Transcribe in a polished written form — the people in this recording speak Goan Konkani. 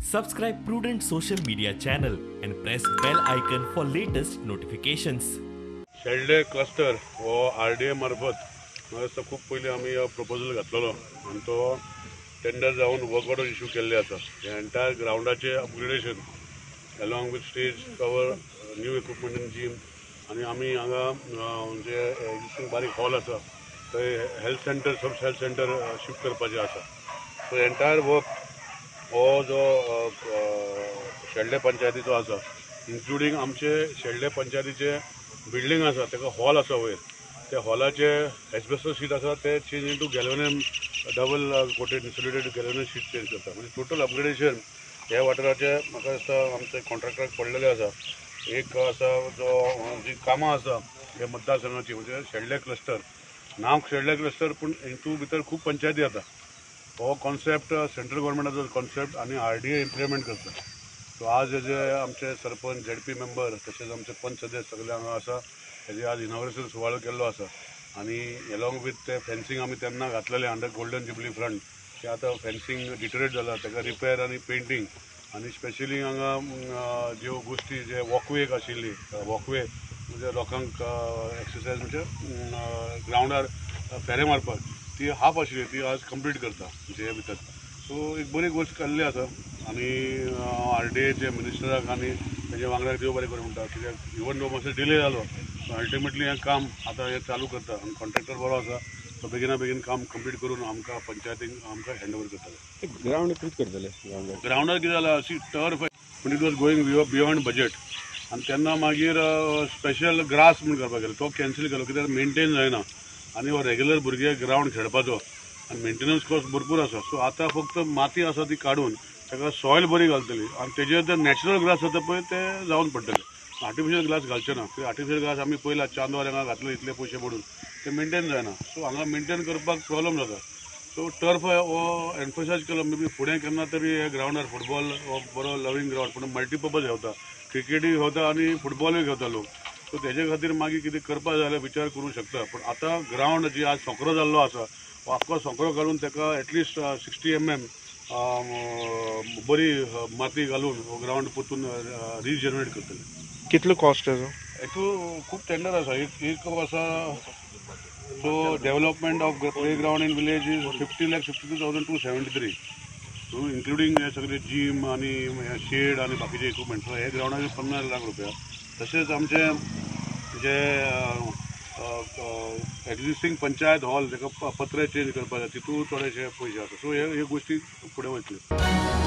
Subscribe Prudent social media channel and press bell icon for latest notifications. Shelde cluster हो आरडीए मार्फत म्हाका दिसता खूब पयलीं आमी प्रपोजल घातलेलो आनी तो टेंडर जावन वर्क ऑर्डर इशू केल्ले आसा. हे entire ग्रावंडाचें upgradation along with stage cover, new equipment in gym आनी आमी हांगा जे एग्जिस्टींग बारीक हॉल आसा थंय health centre, sub health centre shift करपाचें आसा. सो एंटायर वर्क हो जो शेल्डे पंचायतीचो आसा, इन्क्लुडींग आमचे शेल्डे पंचायतीचे बिल्डींग आसा ताका हॉल आसा वयर, त्या हॉलाचे एस्बेस्टोस शीट आसा ते change into galvanized double coated insulated galvanized sheet change करता. म्हणजे टोटल अपग्रेडेशन ह्या वाठाराचे म्हाका दिसता आमचे कॉन्ट्रॅक्टराक पडलेले आसा. एक आसा जो जी कामां आसा हे मतदारसंघाची, म्हणजे शेल्डे क्लस्टर, नांव शेल्डे क्लस्टर पूण हितून भितर खूब पंचायती जाता. हो कॉन्सेप्ट सेंट्रल गव्हर्मेंटाचो कॉन्सेप्ट आनी आरडीए इम्प्लिमेंट करता. सो आज जे आमचे सरपंच, झेडपी मेंबर तशेंच आमचे पंच सदस्य सगळे हांगा आसा, हेजे आज इनॉग्रेशन सुवाळो केल्लो आसा. आनी एलॉंग विथ ते फेन्सिंग आमी तेन्ना घातलेलें अंडर गोल्डन जुबली फ्रंट, ते आतां फेन्सिंग डिटरेट जाला, ताका रिपेर आनी पेंटींग आनी स्पेशली हांगा ज्यो गोश्टी जे वॉकवे आशिल्ली, वॉकवे म्हणजे लोकांक एक्सरसायज म्हणजे ग्रावंडार फेरे मारपाक ती हाफ आशिल्ली ती आज कंप्लीट करता म्हणजे भितर. सो एक बरी गोश्ट केल्ली आसा आनी आरडीएचे मिनिस्टराक आनी तेजे वांगड्याक देव बरें करूं म्हणटा, कित्याक इवन दो मातसो डिले जालो अल्टिमेटली हें काम आतां हें चालू करता आनी कॉन्ट्रॅक्टर बरो आसा, तो बेगिना बेगीन काम कंप्लीट करून आमकां पंचायतीक आमकां हँड ओवर करतले. ग्रावंड कितें करतले? ग्रावंडार कितें जालां, अशी टर्फ पूण it was going beyond budget आनी तेन्ना मागीर स्पेशल ग्रास म्हूण करपाक गेलो, तो कॅन्सल केलो कित्याक मेंटेन जायना आनी हो रेगुलर भुरगे ग्रावंड खेळपाचो आनी मेंटेनन्स कॉस्ट भरपूर आसा. सो आतां फक्त माती आसा ती काडून ताका सॉयल बरी घालतली आनी तेजेर जर नॅचरल ग्रास जाता पळय ते जावन पडटले. आर्टिफिशियल ग्रास घालचे ना, कित्याक आर्टिफिशियल ग्रास आमी पयला चांदोर हांगा घातले इतले पयशे पडून ते मेंटेन जायना. सो हांगा मेंटेन करपाक प्रॉब्लम जाता. सो टर्फ हो एम्फसायज केलो, मे बी फुडें केन्ना तरी हे ग्रावंडार फुटबॉल हो बरो लवींग ग्रावंड, पूण मल्टिपर्पज घेवता, क्रिकेटूय घेवता आनी फुटबॉलूय घेवता लोक. सो तेजे खातीर मागीर कितें करपा जाय जाल्यार विचार करूं शकता. पूण आतां ग्रावंड जी आज सोंकरो जाल्लो आसा, हो आख्खो सोंकरो घालून ताका एटलिस्ट 60 mm बरी माती घालून हो ग्रावंड परतून रिजनरेट करतले. कितलो कॉस्ट तेजो? हेतू खूब टेंडर आसा. एक आसा so development of play ground in village is 50,52,273, so including हे सगळे जीम आनी शेड आनी बाकीचे इक्विपमेंट. सो हे ग्रावंडाचे 50 लाख रुपया. तशेंच आमचे जे एग्जिस्टींग पंचायत हॉल ताका पत्रे चेंज करपाक जाय, तितून थोडेशे पयशे आसा. सो हे गोश्टी फुडें वयतल्यो.